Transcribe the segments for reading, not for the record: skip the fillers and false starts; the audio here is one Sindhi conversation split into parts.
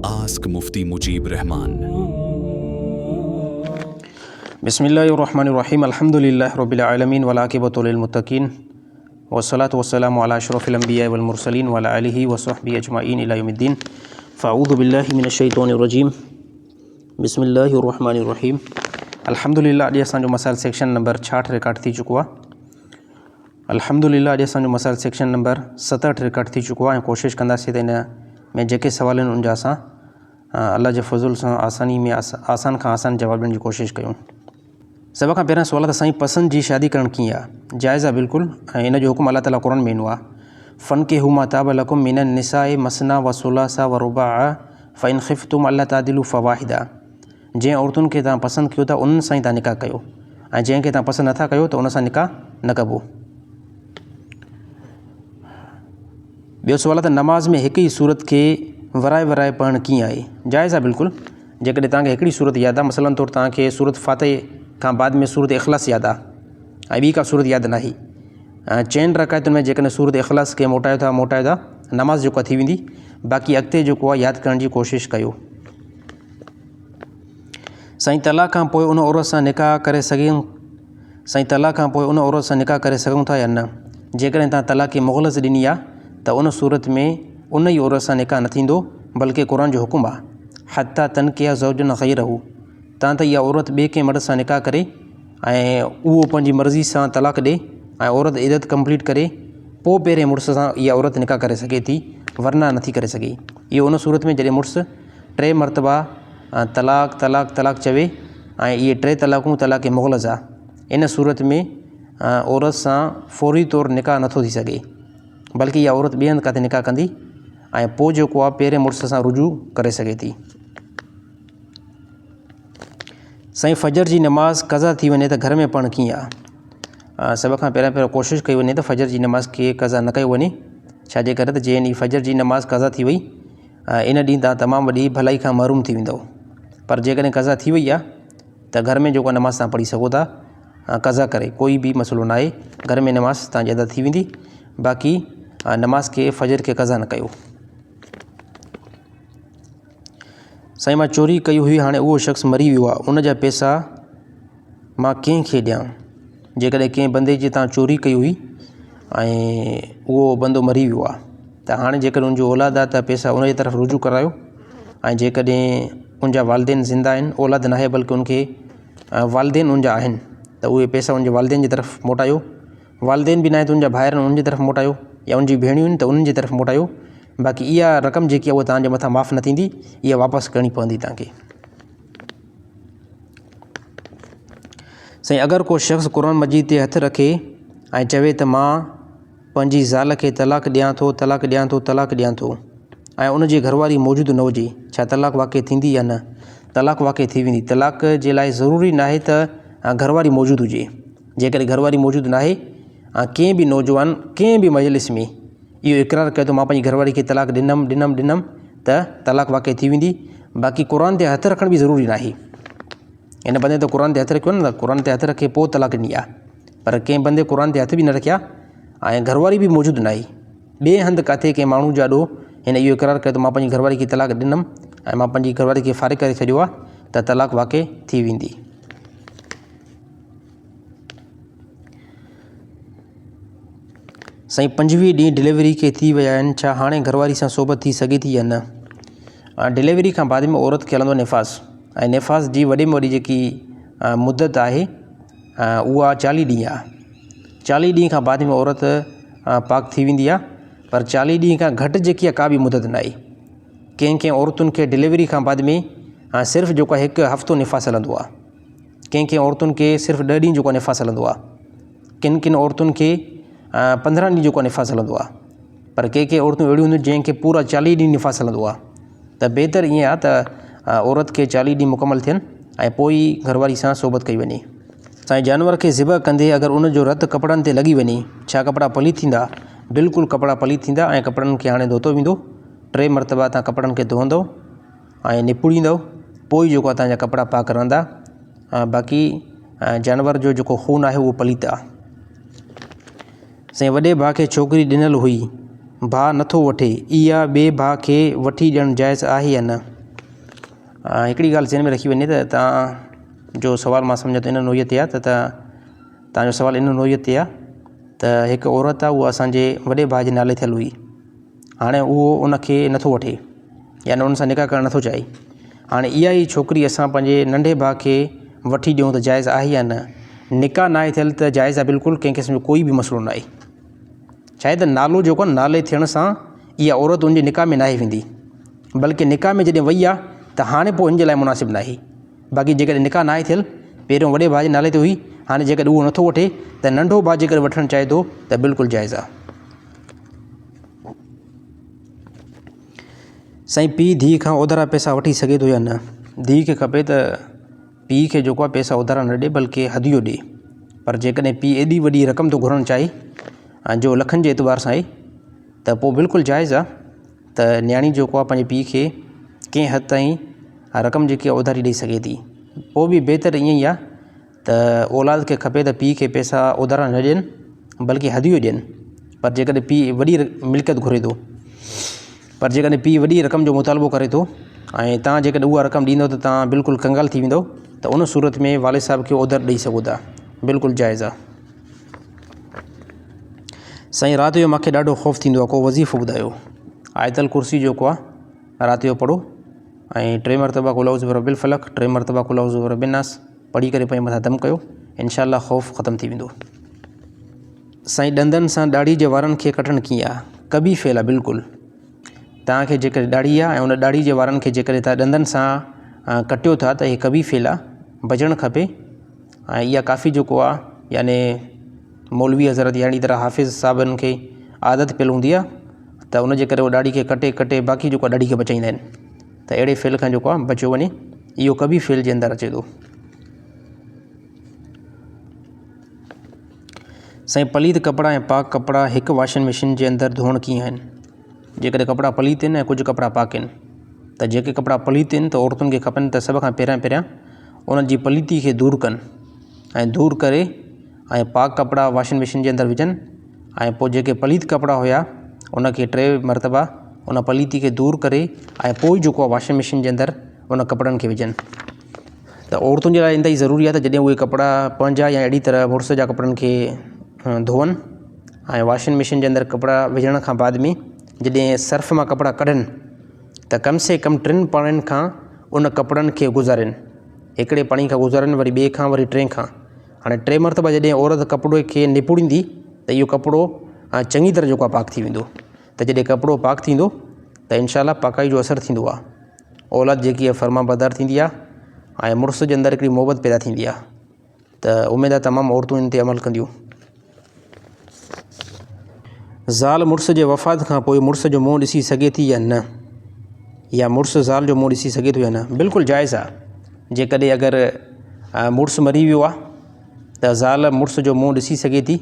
Ask Mufti Mujeeb Rehman. بسم الله الرحمن الرحيم الحمد لله رب العالمين والعاقبة للمتقين والصلاة والسلام على أشرف الأنبياء والمرسلين وعلى آله وصحبه أجمعين إلى يوم الدين فأعوذ بالله من الشيطان الرجيم بسم الله الرحمن الرحيم الحمد لله اڄ اسان جو مسائل سيڪشن نمبر 66 رڪارڊ ٿي چڪو آهي الحمد لله اڄ اسان جو مسائل سيڪشن نمبر 67 رڪارڊ ٿي چڪو آهي ۽ ڪوشش ڪنداسين ته ان ۾ جيڪي سوال آهن ان جا اسان الله جي فضل سان آساني ۾ آسان کان آسان جواب ڏيڻ جي ڪوشش ڪيون سڀ کان پهريان سوال ته سائين پسند جي شادي ڪرڻ ڪيئن آهي جائز آهي بلڪل ۽ ان جو حڪم الله تعالي قرآن ۾ ڏنو آهي فنڪحوا ما طاب لڪم من النساء مثنيٰ وثلاث ورباع فإن خفتم الا تعدلوا فواحدة جنهن عورتن کي توهان پسند ڪيو ٿا انهن سان ئي توهان نڪاح ڪيو ۽ جنهن کي توهان پسند نٿا ڪيو ته ان سان نڪاح نه ڪبو. ٻيو سوال آهي ته نماز ۾ هڪ ئي سورت کي ورائي ورائي پڙهڻ ڪيئن آهي؟ جائز آهي بلڪل جيڪڏهن توهان کي هڪڙي سورت ياد آهي مثلاً طور توهان کي سورت فاتح کان بعد ۾ سورت اخلاص ياد آهي ۽ ٻي ڪا سورت ياد ناهي چئن رڪعتن ۾ جيڪڏهن سورت اخلاص کي موٽايو ٿا موٽايو ٿا نماز جيڪو ٿي ويندي باقي اڳتي جيڪو آهي ياد ڪرڻ جي ڪوشش ڪيو. سائين طلاق کان پوء ان عورت سان نڪاح ڪري سگهون سائين طلاق کان پوء ان عورت سان نڪاح ڪري سگهون ٿا يا نه جيڪڏهن توهان طلاق مغلظ ڏني آ ته ان صورت ۾ ان ئي عورت سان نڪاح نه ٿيندو بلڪه قرآن جو حڪم آ حتيٰ تنڪح زوجا غيره تان ته اها عورت ٻئي ڪنهن مرد سان نڪاح ڪري ۽ اهو پنهنجي مرضي سان طلاق ڏي ۽ عورت عدت ڪمپليٽ ڪري پوء پهرين مڙس سان اها عورت نڪاح ڪري سگهي ٿي ورنه نٿي ڪري سگهي اهو ان صورت ۾ جڏهن مڙس ٽي مرتبا طلاق طلاق طلاق چوي ۽ اهي ٽي طلاقون طلاق مغلظه ان صورت ۾ عورت سان فوري طور نڪاح نٿو ٿي سگهي بلڪه اها عورت ٻئي هنڌ ڪاٿي نڪاح ڪندي ۽ پوء جيڪو آهي پهرين مڙس سان رجوع ڪري سگهي ٿي. سائين فجر جي نماز قضا ٿي وڃي ته گهر ۾ پڙهڻ ڪيئن آهي؟ سڀ کان پهريان پهريان ڪوشش ڪئي وڃي ته فجر جي نماز کي قضا نه ڪيو وڃي ڇاجي ڪري ته جنهن ڏينهن فجر جي نماز قضا ٿي وئي ان ڏينهن توهان تمام وڏي ڀلائي کان محروم ٿي ويندؤ پر جيڪڏهن قضا ٿي وئي آهي ته گهر ۾ جيڪو نماز توهان پڙهي سگهو ٿا قضا ڪري ڪوئي به مسئلو ناهي گهر ۾ نماز توهان جي ادا ٿي ويندي باقي نماز کي فجر کي قضا نه ڪيو. سائين مان چوري ڪئي هئي هاڻي اهو شخص مري ويو آهي ان جا پئسا مان ڪنهن کي ڏيان جيڪڏهن ڪنهن بندي جي تان چوري ڪئي هئي ۽ اهو بندو مري ويو آهي ته هاڻي جيڪڏهن ان جو اولاد آهي ته پئسا ان جي طرف رجوع ڪرايو ۽ جيڪڏهن ان جا والدين زنده آهن اولاد ناهي بلڪه ان کي والدين ان جا آهن ته اهي پئسا ان جي والدين جي طرف موٽايو والدين به ناهي ته ان جا ڀائر آهن انهن جي طرف موٽايو يا ان جي ڀيڻيون آهن ته انهن جي طرف موٽايو باقي اها رقم جيڪي آهي اها توهان جي مٿان معاف نه ٿيندي اها واپس ڪرڻي پوندي توهان کي. سائين اگر ڪو شخص قرآن مجيد تي هٿ رکي ۽ چوي ته مان پنهنجي زال کي طلاق ڏيان ٿو طلاق ڏيان ٿو طلاق ڏيان ٿو ۽ ان جي گهرواري موجود نه هجي ڇا طلاق واقع ٿيندي يا نه طلاق واقع ٿي ويندي طلاق جي لاء ضروري ناهي ته گهرواري موجود هجي جيڪڏهن گهرواري موجود ناهي ۽ ڪنهن به نوجوان ڪنهن به مجلس ۾ اهو اقرار ڪيو ته مان پنهنجي گهرواري کي طلاق ڏنم ڏنم ڏنم ته طلاق واقع ٿي ويندي باقي قرآن تي هٿ رکڻ به ضروري ناهي هن بندي ته قرآن تي هٿ رکيو نه قرآن تي هٿ رکي پوء طلاق ڏني آهي پر ڪنهن بندي قرآن تي هٿ به نه رکيا ۽ گهرواري به موجود ناهي ٻئي هنڌ ڪاٿي ڪنهن ماڻهو جي آڏو هن اهو اقرار ڪيو ته مان پنهنجي گهرواري کي طلاق ڏنم ۽ مان پنهنجي گهرواري کي فارغ ڪري ڇڏيو آهي ته طلاق واقع ٿي ويندي. سائين 25 ڏينهن ڊليوري کي ٿي ويا آهن ڇا هاڻي گهرواري سان صحبت ٿي سگهي ٿي يا نه؟ ڊليوري کان بعد ۾ عورت کي هلندو نفاس ۽ نفاس جي وڏي ۾ وڏي جيڪي مدت آهي اها 40 ڏينهن آهي 40 ڏينهن کان بعد ۾ عورت پاڪ ٿي ويندي آهي پر 40 ڏينهن کان گهٽ جيڪي آهي ڪا به مدت ناهي ڪنهن ڪنهن عورتن کي ڊليوري کان بعد ۾ صرف جيڪو آهي هڪ هفتو نفاس هلندو آهي ڪنهن ڪنهن عورتن کي صرف ڏهه ڏينهن جيڪو نفاس هلندو آهي ڪن ڪن عورتن کي پندرهن ڏينهن جيڪو نفاس هلندو آهي پر ڪي ڪي عورتون اهڙيون هونديون جنهن کي پورا چاليهه ڏينهن نفاس هلندو آهي ته بهتر ائين آهي ته عورت کي چاليهه ڏينهن مڪمل ٿين ۽ پوء ئي گهر واري سان صحبت ڪئي وڃي. سائين جانور کي ذبح ڪندي اگر ان جو رت ڪپڙن تي لڳي وڃي ڇا ڪپڙا پليت ٿيندا؟ بلڪل ڪپڙا پليت ٿيندا ۽ ڪپڙن کي هاڻي ڌوتو ويندو ٽي مرتبا تان ڪپڙن کي ڌوئندو ۽ نپوڙيندؤ پوء ئي جيڪو آهي توهان جا ڪپڙا پاڪ رهندا باقي جانور جو جيڪو خون آهي اهو پليت آهي. سائين وڏي ڀاء کي ڇوڪري ڏنل هئي ڀاء نٿو وٺي اها ٻئي ڀاء کي وٺي ڏيڻ جائز آهي يا نه؟ هڪڙي ڳالهه ذهن ۾ رکي وڃي ته توهان جو سوال مان سمجهان ٿو ان نوعيت تي آهي ته توهان جو سوال ان نوعيت تي آهي ته هڪ عورت آهي اها اسان جي وڏي ڀاء جي نالي ٿيل هئي هاڻي اهو ان کي نٿو وٺي يعني ان سان نڪاح ڪرڻ نٿو چاهي هاڻي اها ئي ڇوڪري اسان پنهنجي ننڍي ڀاء کي وٺي ڏيون ته جائز آهي يا نه نڪاح ناهي ٿيل ته جائز آهي بلڪل ڪنهن قسم جو ڪوئي به مسئلو ناهي ڇاهي ته نالو جيڪو آهي نالي ٿيڻ سان اها عورت ان جي نڪاح ۾ ناهي ويندي بلڪه نڪاح ۾ جڏهن وئي آهي ته هاڻي پوء هن جي لاء مناسب ناهي باقي جيڪڏهن نڪاح ناهي ٿيل پهريون وڏي ڀاء جي نالي تي هئي هاڻي جيڪڏهن اهو نٿو وٺي ته ننڍو ڀاء جيڪڏهن وٺڻ چاهي ٿو ته بلڪل جائز آهي. سائين پيء ڌيء کان اوڌرا پئسا وٺي سگهي ٿو يا نه؟ ڌيء کي کپي ته پيء کي جيڪو آهي پئسا اوڌرا نه ڏي بلڪه هديو ڏي پر جيڪڏهن پيء ايڏي وڏي رقم ٿو گهرڻ چاهي ۽ جو لکن جي اعتبار سان آهي ته پوء بلڪل جائز آهي ته نياڻي جيڪو آهي پنهنجي پيء کي ڪنهن حد تائين رقم جيڪي آهي اوڌاري ڏئي سگهي ٿي پوء به بهتر ائين ئي آهي ته اولاد کي کپي ته پيء کي پئسا اوڌارا نه ڏين بلڪه هديو ڏين پر جيڪڏهن پيء وڏي ملڪيت گهري ٿو پر جيڪڏهن پيء وڏي رقم جو مطالبو ڪري ٿو ۽ توهان جيڪڏهن اها رقم ڏيندو ته توهان بلڪل ڪنگال ٿي ويندو ته ان صورت ۾ والد صاحب کي اوڌر ڏئي سگهو ٿا بلڪل جائز آهي. سائين رات جو مونکي ڏاڍو خوف ٿيندو آهي ڪو وظيفو ٻڌايو آيت الڪرسي جيڪو آهي رات جو پڙهو ۽ ٽي مرتبا قل اعوذ برب الفلق ٽي مرتبا قل اعوذ برب الناس پڙهي ڪري پنهنجي مٿان دم ڪيو انشاء الله خوف ختم ٿي ويندو. سائين ڏندن سان ڏاڙهي جي وارن کي ڪٽڻ ڪيئن آ؟ قبيح فعل آ بلڪل. توهان کي جيڪڏهن ڏاڙهي آ ۽ ان ڏاڙهي جي وارن کي جيڪڏهن توهان ڏندن سان ڪٽيو ٿا ته هي قبيح فعل آ بچڻ کپي ۽ اها ڪافي جيڪو آ يعني مولوي حضرت يعني طرح حافظ صاحبن کي عادت پيل هوندي آ ته ان جي ڪري هو ڏاڙهي کي ڪٽي ڪٽي باقي جيڪو آ ڏاڙهي کي بچائيندا آهن ته اهڙي فعل کان جيڪو آ بچيو وڃي اهو قبيح فعل جي اندر اچي ٿو. سائين پليت ڪپڙا ۽ پاڪ ڪپڙا هڪ واشنگ مشين جي اندر ڌوئڻ ڪيئن آهن؟ جيڪڏهن ڪپڙا پليت آهن ۽ ڪجهه ڪپڙا پاڪ آهن ته جيڪي ڪپڙا پليت آهن ته عورتن کي کپن ته سڀ کان پهريان پهريان انهن جي پليتي کي دور ڪن ۽ دور ڪري ۽ پاڪ ڪپڙا واشنگ مشين جي اندر وجهن ۽ پوء جيڪي پليت ڪپڙا هيا ان کي ٽي مرتبا ان پليتي کي دور ڪري ۽ پوء جيڪو آهي واشنگ مشين جي اندر ان ڪپڙن کي وجهن. ته عورتن جي لاء انتهائي ضروري آهي ته جڏهن اهي ڪپڙا پنهنجا يا اهڙي طرح مڙس جا ڪپڙن کي ڌوئن ۽ واشنگ مشين جي اندر ڪپڙا وجهڻ کان بعد ۾ جڏهن سرف مان ڪپڙا ڪڍن ته ڪم سي ڪم ٽن پاڻين کان ان ڪپڙن کي گذارين هڪڙي پاڻي کان گذارين وري ٻئي کان وري ٽئين کان هاڻي ٽي مرتبا جڏهن عورت ڪپڙي کي نپوڙيندي ته اهو ڪپڙو چڱي طرح جيڪو آهي پاڪ ٿي ويندو ته جڏهن ڪپڙو پاڪ ٿيندو ته انشاء الله پاڪائي جو اثر ٿيندو آهي اولاد جيڪي آهي فرمانبردار ٿيندي آهي ۽ مڙس جي اندر هڪڙي محبت پيدا ٿيندي آهي ته اميد آهي تمام عورتون ان تي عمل ڪنديون. زال مڙس جي وفات کان پوء مڙس جو منهن ڏسي سگهي ٿي يا نه يا مڙس زال جو منهن ڏسي سگهي ٿو يا نه بلڪل جائز آهي جيڪڏهن اگر مڙس مري ويو آهي ته زال مڙس جو منهن ڏسي سگهي ٿي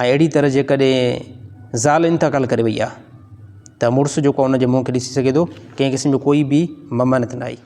۽ اهڙي طرح جيڪڏهن زال انتقال ڪري وئي آهي ته مڙس جيڪو آهي ان جي منهن کي ڏسي سگهي ٿو ڪنهن قسم جو ڪوئي به ممانعت ناهي.